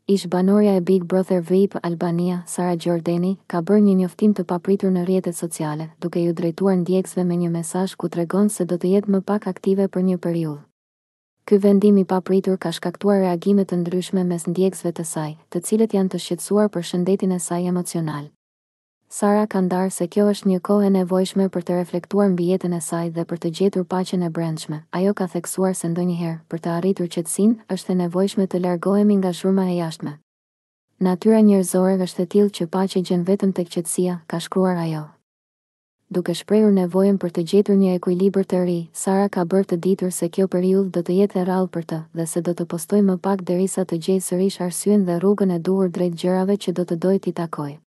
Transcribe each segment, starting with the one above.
Ish-banorja e Big Brother VIP Albania, Sara Gjordeni, ka bërë një njoftim të papritur në rrjetet sociale, duke iu drejtuar ndjekësve me një mesazh ku tregon se do të jetë më pak aktive për një periudhë. Ky vendim i papritur ka shkaktuar reagime të ndryshme mes ndjekësve të saj, të cilët janë të shqetësuar për shëndetin e saj emocional. Sara ka ndarë se kjo është një kohë e nevojshme për të reflektuar mbi jetën e saj dhe për të gjetur paqen e brendshme. Ajo ka theksuar se ndonjëherë, për të arritur qetësinë, është e nevojshme të largohemi nga zhurma e jashtme. Natyra njerëzore është e tillë që paqe gjen vetëm tek qetësia, ka shkruar ajo. Duke shprehur nevojën për të gjetur një ekuilibër të ri, Sara ka bërë të ditur se kjo periudhë do të jetë e rrallë për të, dhe se do të postojë më pak derisa të gjejë sërish arsyen dhe rrugën e duhur drejt gjërave që do të dojë t'i takojë.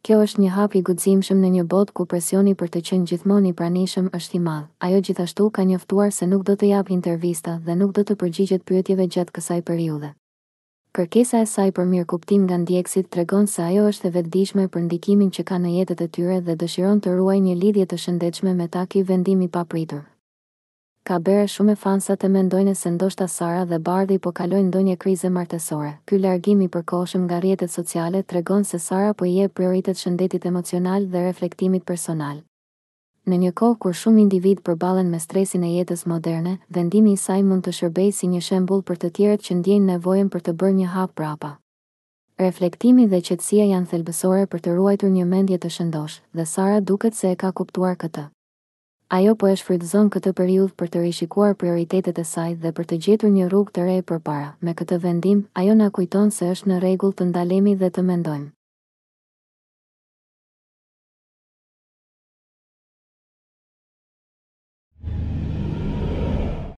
Kjo është një hap i guximshëm në një botë ku presioni për të qenë gjithmonë i pranishëm është i madh. Ajo gjithashtu ka njoftuar se nuk do të japë intervista dhe nuk do të përgjigjet pyetjeve gjatë kësaj periudhe. Kërkesa e saj për mirëkuptim nga ndjekësit tregon se ajo është e vetëdijshme për ndikimin që ka në jetët e tyre dhe dëshiron të ruajë një lidhje të shëndetshme me ta Ky vendim i papritur ka bere shume fansa te mendojne se ndoshta Sara dhe Bardhi po kalojnë ndonje krize martesore. Ky largim i përkohshëm nga rrjetet sociale tregon se Sara po i jep prioritet shëndetit emocional dhe reflektimit personal. Në një kohë kur shumë individë përballen me stresin e jetës moderne, vendimi i saj mund të shërbejë si një shembull për të tjerët që ndjejnë nevojën për të bërë një hap prapa. Reflektimi dhe qetësia janë thelbësore për të ruajtur një mendje të shëndoshë, dhe Sara duket se e ka kuptuar këtë. Ajo po e shfrytëzon këtë periudhë për të rishikuar prioritetet e saj dhe për të gjetur një rrugë të re përpara. Me këtë vendim, ajo na kujton se është në rregull të ndalemi dhe të mendojmë.